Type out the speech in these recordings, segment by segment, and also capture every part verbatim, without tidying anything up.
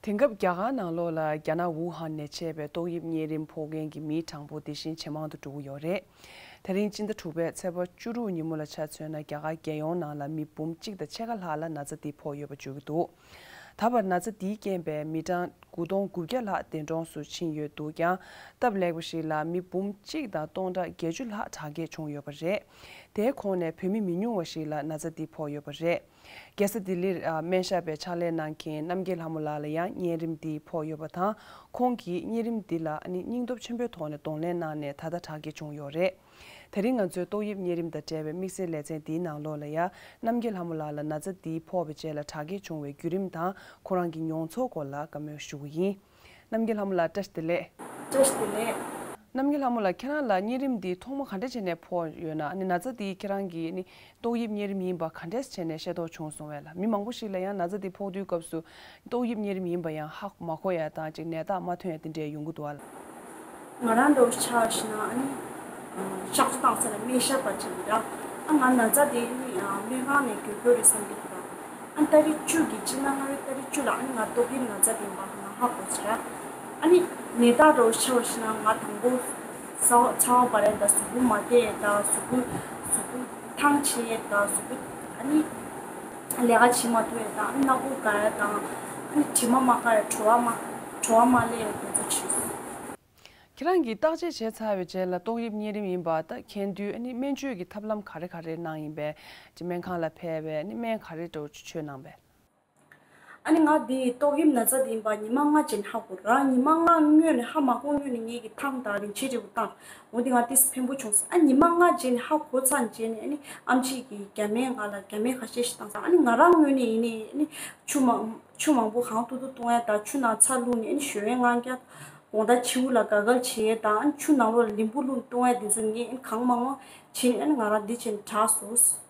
དེང་སྐབས་རྒྱ་གར་ནང་ལོགས་ལ་རྒྱ་ནག་ཝུ་ཧན་ནས་མཆེད་པའི་ཏོག་དབྱིབས་གཉན་རིམས་ཕོག་མཁན་གྱི་མིའི་གྲངས་འབོར་དེ་བཞིན་ཇེ་མང་དུ་འགྲོ་གི་ཡོད་རེད། དེ་རིང་སྤྱི་ཟླ་དྲུག་པའི་ཚེས་པ་བཅུ་དྲུག་ཉིན་མོ་ལ་ཆ་མཚོན་ན། རྒྱ་གར་རྒྱལ་ཡོངས་ནང་ལ་མི་འབུམ་གཅིག་དང་ཕྱེད་ཀ་ལྷག་ལ་ན་ཚ་འདི་ཕོག་ཡོད་པ་བརྗོད་ཀྱི་འདུག་ད་བར་ན་ཚ་འདིའི་རྐྱེན་པས་མི་གྲངས་དགུ་སྟོང་དགུ་བརྒྱ་ལྷག་འདས་གྲོངས་སུ་ཕྱིན་ཡོད་འདུག་ཀྱང་། སྟབས་ལེགས་པ་ཞིག་ལ་མི་འབུམ་གཅིག་དང་སྟོང་ཕྲག་བརྒྱད་ཅུ་ལྷག་དྲག་སྐྱེད་བྱུང་ཡོད་པ་རེད། དེའི་ཁོངས་ནས་བོད་མི་མི་ཉུང་བ་ཞིག་ལ་ན་ཚ་འདི་ཕོག་ཡོད་པ་རེད། རྒྱལ་ས་ལྡི་ལིར་ཨ་སྨན་ཞབས་པའི་ཕྱག་ལས་གནང་མཁན་རྣམ་རྒྱལ་ལྷ་མོ་ལགས་ལ་ཡང་གཉན་རིམས་འདི་ཕོག་ཡོད་པ་དང་། ཁོང་གིས་གཉན་རིམས་འདི་ལ་ཨ་ནི་སྙིང་སྟོབས་ཆེན་པོའི་ཐོག་ནས་གདོང་ལེན་གནང་ནས་ད་ལྟ་དྲག་སྐྱེད་བྱུང་ཡོད་རེད། དེ་རིང་ང་ཚོའི་ཏོག་དབྱིབས་གཉན་རིམས་དང་འབྲེལ་བའི་དམིགས་བསལ་ལེ་ཚན་འདིའི་ནང་ལོགས་ལ་ཡང་རྣམ་རྒྱལ་ལྷ་མོ་ལགས་ལ་ན་ཚ་འདི་ཕོག་པའི་རྗེས་ལ་དྲག་སྐྱེད་བྱུང་བའི་བརྒྱུད་རིམ་དང་། ཁོ་རང་གི་མྱོང་ཚོར་སྐོར་ལ་བཀའ་མོལ་ཞུ་གི་ཡིན། རྣམ་རྒྱལ་ལྷ་མོ་ལགས་བཀྲ་ཤིས་བདེ་ལེགས། བཀྲ་ཤིས་བདེ་ལེགས། རྣམ་རྒྱལ་ལྷ་མོ་ལགས་ཁྱེད་རང་ལ་གཉན་རིམས་འདི་ཐོག་མ་ག་འདྲ་བྱས་ནས་ཕོག་ཡོད་ན། ཨ་ནི་ན་ཚ་འདི་ཁྱེད་རང་གི་ཨ་ནི་ཏོག་དབྱིབས་གཉན་རིམས་ཡིན་པ་ག་འདྲས་བྱས་ནས་ཤེས་རྟོགས་བྱུང་སོང་བས་ལ། མི་མང་པོ་ཞིག་ལ་ཡང་ན་ཚ་འདི་ཕོག་དུས་སྐབས་སུ་ཏོག་དབྱིབས་གཉན་རིམས་ཡིན་པ་ཡང་ཧ་མ་གོ་ཡ་དང་། ཅིག་ནད་རྟགས་མ་ཐོན་ཡ་དེ་འདྲས་ཡོང་གི་འདུག་བ་ལ། ང་རང་འདྲ་བོ་ཆ་བཞག་ན་ཨ་ནི་གཤག་བཅོས་བཏང་ས་ལ་སྨན་ཞབས་པ་ཅིག་ཡིན་ར། ཨ་ང་ན་ཚ་དེ་ཨ་ནི་སྨན་ཁང་ནས་འགྱོད་འགྱོད་རེད་བསམ་གྱི་འདུག་ར། ཨ་ནི་ཏ་རིག་བཅུ་གི་སྤྱི་ཟླ་ལྔ་པའི་ཏ་རིག་བཅུ་ལ་ཨ་ནི་ང་ཏོག་དབྱིབས་ན་ཚ་དེ་ཡིན་པ་ང་ཧ་གོ་ཚར་ར། ཨ་ནི་ནད་རྟགས་འདྲ་བོ་ཆ་བཞག་ན་ང་དང་པོ་ཚ་བ་ཚ་བ་འབར་ཡ་དང་། གཟུགས་པོ་མ་བདེ་ཡ་དང་། གཟུགས་པོ་གཟུགས་པོ་ཐང་ཆད་ཡ་དང་། གཟུགས་པོ་ཨ་ནི་ལས་ཀ་བྱེད་མ་ཐུབ་ཡ་དང་། ཨ་ནི་སྣ་ཁུག་འགག་ཡ་དང་། ཨ་ནི་དྲི་མ་མ་འགག་ཡ། བྲོ་བ་མ་བྲོ་བ་མ་སླེབས་ཡ་དེ་ཚོ་བྱུང་སོང་། ཁྱེད་རང་གིས་བརྟག་དཔྱད་བྱས་ཚར་བའི་རྗེས་ལ་ཏོག་དབྱིབས་གཉན་རིམས་ཡིན་པ་ད་མཁྱེན་དུས། ཨ་ནི་སྨན་བཅོས་ཀྱི་ཐབས་ལམ་ག་རེ་ག་རེ་གནང་ཡིན་པས། ཅིག་སྨན་ཁང་ལ་ཕེབས་པས། ཨ་ནི་སྨན་ག་རེ་འདྲ་བོ་ཅིག་མཆོད་གནང་པས། ཨ་ནི་ང་འདི་ཏོག་དབྱིབས་ན་ཚ་འདི་ཡིན་པ་ཉི་མ་ལྔ་རྗེས་ནས་ཧ་གོ་ར། ཉི་མ་ལྔ་སྔོན་ནས་ཧ་མ་གོ་སྔོན་ནས་ངེད་ཀྱིས་ཐང་དང་རིན་ཆེན་འབྲས་བུ་བཏང་། འོ་འདི་ང་ཏིས་ཕན་པོ་བྱུང་སོང་། ཨ་ཉི་མ་ལྔ་རྗེས་ནས་ཧ་གོ་ཚར་རྗེས་ནས་ཨ་ནི་ཨམ་ཆི་གིས་རྒྱ་སྨན་ང་ལ་རྒྱ་སྨན་ཁ་ཤས་ཤིག་བཏང་སོང་། ཨ་ནི་ང་རང་ངོས་ནས་ཡིན་ནའི་ཨ་ནི་ཆུ་མང་ཆུ་མང་པོ་གང་ཐུབ་ཐུབ་བཏུང་ཡ་དང་། ཆུ་ནང་ཚྭ་བླུགས་ནས་ཨ་ནི་ཞོ་ཡན་ལྔ་བརྒྱ་དགོང་དག་བྱིའུ་ལ་དགའ་དགའ་བྱེད་ཡ་དང་། ཨ་ནི་ཆུ་ནང་ལོགས་ལ་ལིམ་བུ་བླུགས་བཏུང་ཡ་དེ་ཚོ་ངས་ཨ་ནི་གང་མང་མང་བྱས་ནས་ཨ་ནི་ང་རང་འདི་བྱས་ནས་དྲག་སོང་།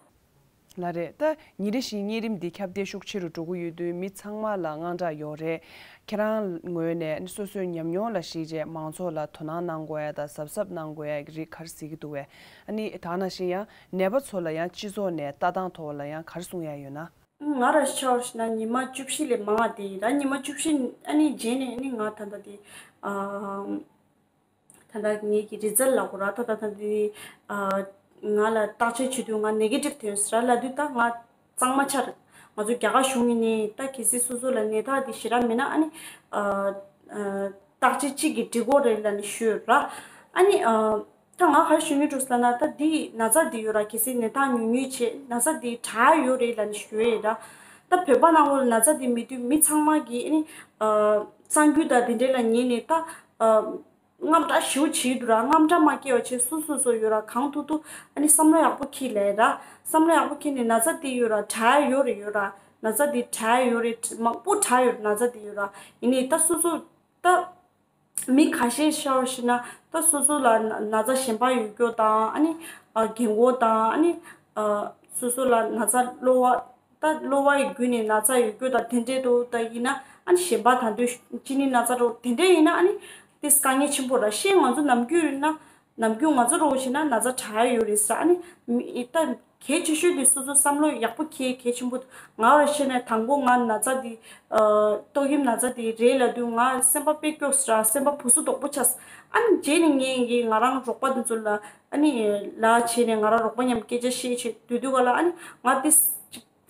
ལགས་རེད། ད་ཉིན་རེ་བཞིན་གཉན་རིམས་འདི་ཁྱབ་གདལ་ཤུགས་ཆེ་རུ་འགྲོ་གི་ཡོད་དུས་མི་ཚང་མ་ལ་དངངས་སྐྲག་ཡོད་རེད། ཁྱེད་རང་ངོས་ནས་སོ་སོའི་ཉམས་མྱོང་ལ་གཞིགས་བྱས་མང་ཚོགས་ལ་དོ་སྣང་གནང་དགོས་ཡ་དང་གཟབ་གཟབ་གནང་དགོས་ཡ་གི་རིགས་ག་རེ་གཟིགས་ཀྱི་འདུག་བས། ཨ་ནི་ད་ག་ནང་བཞིན་ཡང་ནད་པ་ཚོ་ལ་ཡང་སྤྱི་ཚོགས་ནས་ལྟ་སྟངས་ཐོག་ལ་ཡང་ག་རེ་གསུང་ཡ་ཡོད་ན། ང་རང་ཆ་བཞག་ན་ཉི་མ་བཅུ་བཞི་ལས་མང་བ་དེ་ཡིན་ར། ཉི་མ་བཅུ་བཞི་ཨ་ནི་རྗེས་ནས་ཨ་ནི་ང་ད་ལྟ་དེ་ཨ། ད་ལྟ་ངེད་ཀྱི་རི་ཛལ་ལབ་དགོས་ར། ད་ད་ད་འདི་ཨ་ང་ལ་བརྟག་དཔྱད་བྱེད་དུས་ང་ནེ་གེ་ཊིབ་ཐོན་སོང་ར། ལབ་དུས་ད་ང་གཙང་མ་ཆགས་རེད། ང་ཚོ་རྒྱ་གར་གཞུང་ཡིན་ནའི་ད་གལ་སྲིད་སོ་སོ་ལ་ནད་རྟགས་འདི་ཞེ་དྲག་མེད་ན་ཨ་ནི་ཨ་ཨ་བརྟག་དཔྱད་གཅིག་གིས་འགྲིག་གི་རེད་ལབ་ནས་ཞུས་ཡོད་ར། ཨ་ནི་ཨ་ད་ང་ག་རེ་ཞུ་སྙིང་འདོད་ཟེར་ན། ད་འདི་ན་ཚ་འདི་ཡོད་ར། གལ་སྲིད་ནད་རྟགས་ཉུང་ཉུང་བྱས་ན་ཚ་འདི་དྲག་ཡོད་རེད་ལབ་ནས་ཞུ་ཡས་ར། ད་བོད་པ་ནང་ལོགས་ལ་ན་ཚ་འདི་མེད་དུས་མི་ཚང་མ་གིས་ཨ་ནི་ཨ་གསར་འགྱུར་དང་དེ་འདྲས་ལ་ཉན་ནས་ད་ཨ། དངངས་སྐྲག་ཞེ་པོ་བྱེད་འདུག་ར། དངངས་སྐྲག་མ་སྐྱེ་བ་བྱས་སོ་སོ་སོ་ཡོད་ར། གང་ཐུབ་ཐུབ་ཨ་ནི་བསམ་བློ་ཡག་པོ་འཁྱེར་ལབ་ར། བསམ་བློ་ཡག་པོ་འཁྱེར་ནས་ན་ཚ་དེ་ཡོད་ར། དྲག་ཡོད་རེད། ཡོད་ར། ན་ཚ་དེ་དྲག་ཡོད་རེད། མང་པོ་དྲག་ཡོད་ར། ན་ཚ་དེ་ཡོད་ར། ཡིན་ནའི་ད་སོ་སོ་ད་མི་ཁ་ཤས་ཆ་བཞག་ན་ད་སོ་སོ་ལ་ན་ན་ཚ་གཞན་པ་ཡོད་རྒྱུ་དང་། ཨ་ནི་ཨ་རྒན་གོག་དང་། ཨ་ནི་ཨ་སོ་སོ་ལ་ན་ཚ་གློ་བ། ད་གློ་བ་ཡི་བརྒྱུད་ནས་ན་ཚ་ཡོད་རྒྱུ་དང་དེ་འདྲས་འདུག་ད་ཡིན་ན་ཨ་ནི་གཞན་པ་ད་དུང་གཅིན་སྙི་ན་ཚ་འདྲ་བོ་དེ་འདྲས་ཡིན་ན་ཨ་ནི་དེ་དཀའ་ངལ་ཆེན་པོ་ར། ཤེས་ང་ཚོ་ནམ་རྒྱུན་ཡིན་ན་ནམ་རྒྱུན་ང་ཚོ་འདྲ་བོ་བྱས་ན་ན་ཚ་དྲག་ཡ་ཡོད་རེད་ཟེར། ཨ་ནི་མི་ད་གལ་ཆེ་ཤོས་དེ་སོ་སོ་བསམ་བློ་ཡག་པོ་འཁྱེར་གལ་ཆེན་པོ་འདུག་ང་ར་བྱས་ན་དང་པོ་ང་ན་ཚ་དེ་ཨ་ཏོག་དབྱིབས་ན་ཚ་དེ་རེད་ལབ་དུས་ང་སེམས་པ་དཔེ་སྐྱོ་ས་ར། སེམས་པ་སྦུ་སུ་དོག་པོ་ཆགས། ཨ་ནི་རྗེས་ནས་ངས་ངས་ང་རང་རོགས་པ་དེ་ཚོ་ལ་ཨ་ནི་ལབ་བྱས་ནས་ང་རང་རོགས་པ་མཉམ་སྐད་ཆ་བཤད་བྱས་སྡོད་དུས་ག་ལ་ཨ་ནི་ང་དེ་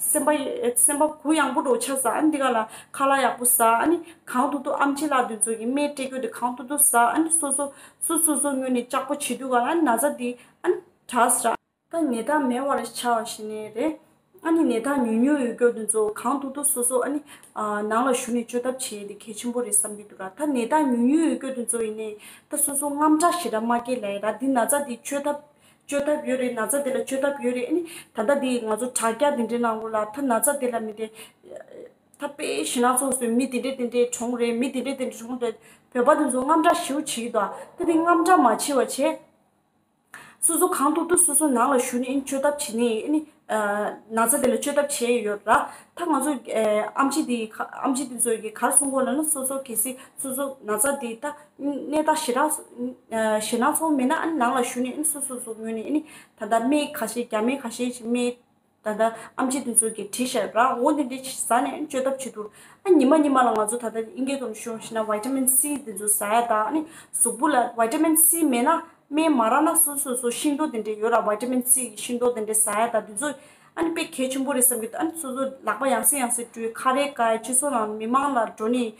སེམས་པ་སེམས་པ་གུ་ཡངས་པོ་འདྲ་བོ་ཆགས་ས། ཨ་ནི་འདི་ག་ལ་ཁ་ལག་ཡག་པོ་ཟ། ཨ་ནི་གང་ཐུབ་ཐུབ་ཨམ་ཆི་ལགས་དེ་ཚོ་གི་སྨན་སྤྲད་རྒྱུ་དེ་གང་ཐུབ་ཐུབ་ཟ། ཨ་ནི་སོ་སོ་སོ་སོ་སོ་ངོས་ནས་ལྕགས་པོ་བྱེད་དུས་ག་ལ་ཨ་ནི་ན་ཚ་འདི་ཨ་ནི་དྲག་ས་ར། ད་ནད་རྟགས་མེད་པ་ར་ཆ་བཞག་ནའི་རེད། ཨ་ནི་ནད་རྟགས་ཉུང་ཉུང་ཡོད་རྒྱུ་དེ་ཚོ་གང་ཐུབ་ཐུབ་སོ་སོ་ཨ་ནི་ཨ་ནང་ལ་བཞུགས་ནས་བཅོས་ཐབས་བྱེད་ཡས་དེ་གལ་ཆེན་པོ་རེད་བསམ་གྱི་འདུག་ར། ད་ནད་རྟགས་ཉུང་ཉུང་ཡོད་རྒྱུ་དེ་ཚོ་ཡིན་ནའི་ད་སོ་སོ་དངངས་སྐྲག་ཞེ་དྲག་མ་སྐྱེ་ལབ་ཡ་ར། འདི་ན་ཚ་འདི་བཅོས་ཐབས་བཅོས་ཐབས་ཡོད་རེད། ན་ཚ་འདི་ལ་བཅོས་ཐབས་ཡོད་རེད། ཨ་ནི་ད་ལྟ་འདི་ང་ཚོ་དྲ་རྒྱ་འདི་འདྲའི་ནང་ལོགས་ལ་ད་ན་ཚ་འདི་ལ་མི་དེ་ད་དཔེ་ཞེད་སྣང་ཚོགས་སོང་། མི་དེ་འདྲས་དེ་འདྲས་གྲོངས་རེད། མི་དེ་འདྲས་དེ་འདྲས་གྲོངས་རེད། བོད་པ་དེ་ཚོ་དངངས་སྐྲག་ཞེ་པོ་བྱེད་ཀྱི་འདུག་ད་འདི་དངངས་སྐྲག་མ་བྱེད་པ་བྱས། སོ་སོ་གང་ཐུབ་ཐུབ་སོ་སོ་ནང་ལ་བཞུགས་ནས་ཨ་ནི་བཅོས་ཐབས་བྱེད་ནས་ཨ་ནི་ཨ་ན་ཚ་དེ་ལ་བཅོས་ཐབས་བྱས་ཡོད་ར། ད་ང་ཚོ་ཨ་ཨམ་ཆི་དེ་ཨམ་ཆི་དེ་ཚོ་གིས་ག་རེ་གསུང་གི་ཡོད་ལབ་ན། སོ་སོ་གལ་སྲིད་སོ་སོ་ན་ཚ་དེ་ད་གནས་སྟངས་ཞེ་དྲག་ཨ་ཞེད་སྣང་ཚོགས་མེད་ན་ཨ་ནི་ནང་ལ་བཞུགས་ནས་ཨ་ནི་སོ་སོ་སོ་ངོས་ནས་ཨ་ནི་ད་ལྟ་སྨན་ཁ་ཤས་རྒྱ་སྨན་ཁ་ཤས་ཤིག་སྨན་ ད་ལྟ་ཨམ་ཆི་དེ་ཚོ་གིས་བྲིས་བཞག་ར། འོ་དེ་འདྲ་ཟ་ནས་བཅོས་ཐབས་བྱེད་དུས་ཨ་ཉི་མ་ཉི་མ་ལ་ང་ཚོ་ད་ལྟ་དབྱིན་སྐད་ཐོག་ནས་ཞུ་བ་ཞིག་ན་ཝི་ཊ་མིན་སི་དེ་ཚོ་ཟ་ཡ་དང་། ཨ་ནི་གཟུགས་པོ་ལ་ཝི་ཊ་མིན་སི་མེད་ན། སྨན་མ་རག་ན་སོ་སོ་སོ་ཤིང་ཏོག་དེ་འདྲ་ཡོད་ར། ཝི་ཊ་མིན་སི་གི་ཤིང་ཏོག་དེ་འདྲ་ཟ་ཡ་དང་དེ་ཚོ་ཨ་ནི་དཔེ་གལ་ཆེན་པོ་རེད་བསམ་གྱི་འདུག་ཨ་ནི་སོ་སོ་ལག་པ་ཡང་སེ་ཡང་སེ་བཀྲུས། ཁ་རས་བཀག་ཡ། སྤྱི་ཚོགས་ནང་མི་མང་ལ་འགྲོ་ནས་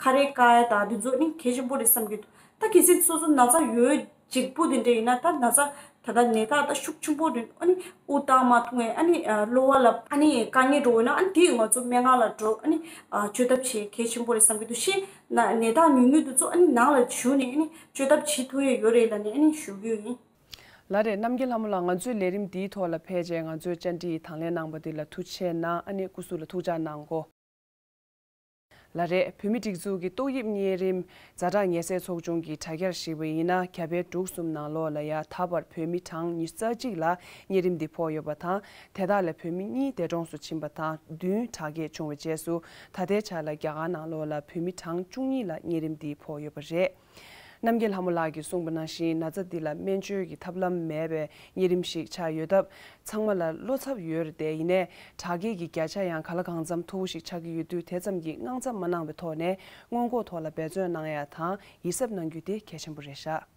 ཁ་རས་བཀག་ཡ་དང་དེ་ཚོ་ནི་གལ་ཆེན་པོ་རེད་བསམ་གྱི་འདུག་ད་གལ་སྲིད་སོ་སོ་ན་ཚ་ཡོད་གཅིག་པུ་དེ་འདྲ་ཡིན་ན། ད་ན་ཚ་ད་ལྟ་ནད་རྟགས་ད་ཤུགས་ཆེན་པོ་རེད། ཨ་ནི་དབུགས་བཏང་མ་ཐུབ་མཁན། ཨ་ནི་གློ་བ་ལ་ཨ་ནི་དཀའ་ངལ་འགྲོ་འོས་ན། ཨ་ནི་དེ་ང་ཚོ་སྨན་ཁང་ལ་འགྲོ། ཨ་ནི་བཅོས་ཐབས་བྱེད་གལ་ཆེན་པོ་རེད་བསམ་གྱི་འདུག་ཤི་ན་ནད་རྟགས་ཉུང་ཉུང་དེ་ཚོ་ཨ་ནི་ནང་ལ་བཞུགས་ནས་ཨ་ནི་བཅོས་ཐབས་བྱེད་ཐུབ་ཡ་ཡོད་རེད་ལབ་ནས་ཨ་ནི་ཞུ་གི་ཡོད་ཡིན། ལགས་རེད། རྣམ་རྒྱལ་ལྷ་མོ་ལགས། ང་ཚོའི་ལས་རིམ་འདིའི་ཐོག་ལ་ཕེབས་བྱས་ང་ཚོའི་བཅར་འདྲི་ཡི་དང་ལེན་གནང་བ་འདི་ལ་ཐུགས་རྗེ་གནང་། ཨ་ནི་སྐུ་གཟུགས་ལ་ཐུགས་ཅག་གནང་གོ། ལགས་རེད། བོད་མིའི་སྒྲིག་འཛུགས་ཀྱི་ཏོག་དབྱིབས་གཉན་རིམས་ཛ་དྲག་ངལ་སེལ་ཚོགས་ཆུང་གི་དྲ་རྒྱར་གཞིགས་པ་ཡིན་ན། གྱ་བལ་འབྲུག་གསུམ་ནང་ལོགས་ལ་ཡ་ད་བར་བོད་མི་གྲངས་ཉི་ཤུ་རྩ་གཅིག་ལ་གཉན་རིམས་འདི་ཕོག་ཡོད་པ་དང་། དེ་དག་ལས་བོད་མི་གཉིས་འདས་གྲོངས་སུ་ཕྱིན་པ་དང་བདུན་དྲག་སྐྱེད་བྱུང་བ་བཅས་སུ། ད་ལྟའི་ཆ་ལ་རྒྱ་གར་ནང་ལོགས་ལ་བོད་མི་གྲངས་བཅུ་གཉིས་ལ་གཉན་རིམས་འདི་ཕོག་ཡོད་པ་རེད། རྣམ་རྒྱལ་ལྷ་མོ་ལགས་ཀྱིས་གསུངས་པ་ནང་བཞིན། ན་ཚ་འདི་ལ་སྨན་བཅོས་ཀྱི་ཐབས་ལམ་མེད་པའི་གཉན་རིམས་ཤིག་ཆགས་ཡོད་སྟབས། ཚང་མ་ལ་བློ་འཚབ་ཡོད་རེད་དེ། ཡིན་ནའི་དྲག་སྐྱེད་ཀྱི་བརྒྱ་ཆ་ཡང་གང་ལ་གང་འཚམ་མཐོ་བོ་ཞིག་ཆགས་ཀྱི་ཡོད་དུས། དེ་ཙམ་གྱིས་དངངས་འཚབ་མ་གནང་བའི་ཐོག་ནས་སྔོན་འགོག་ཐོག་ལ་འབད་བརྩོན་གནང་ཡ་དང་ཡིད་གཟབ་གནང་རྒྱུ་དེ་གལ་ཆེན་པོ་རེད་ཤག